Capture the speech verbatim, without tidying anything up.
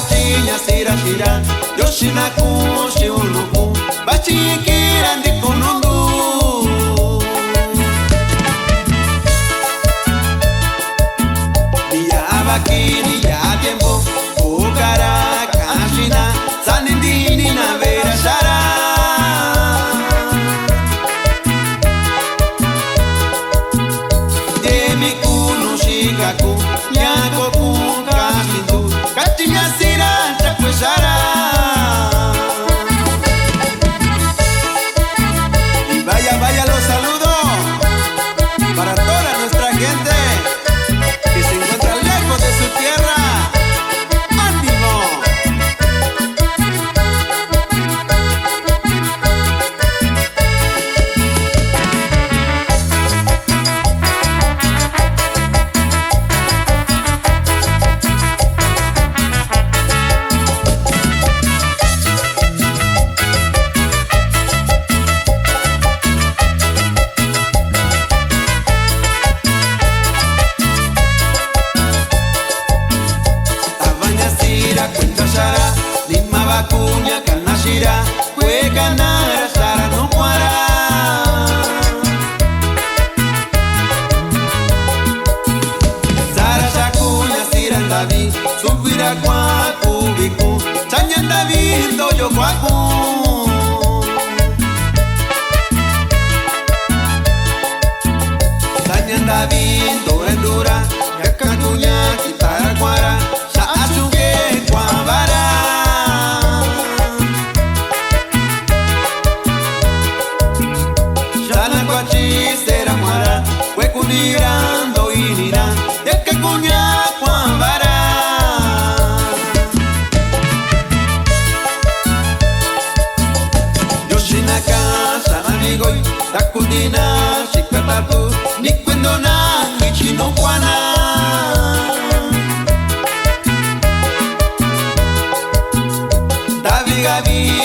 Chiña sira sira, yoshinaku shiunuku, bachikira ndikunundu. Dia abakini ya tiempo, ukara kanshina, sanindini na vera shara. Demi kunu shikaku, ñakoku kashindu, katiña sira chakuesara. Y vaya, vaya, los saludo para toda nuestra gente que se encuentra lejos de su tierra. ¡Ánimo! Tabaña sira kuentaxara, nima bakuña kanaxira, kuekanara sara nokuara. Sara xakuña sira David, subira kuakubiku, chaña David toyo kuaku. Saña David, dora dora, yakakuña kitarakuara, sa achuke kuabara. Sana kuachi sera kuara, kuekunira, doinira, yakakuña kuabara. Yoshinaka, sa amigoi, takudina, shikataku, nikuendona, ichinokuana. David, David,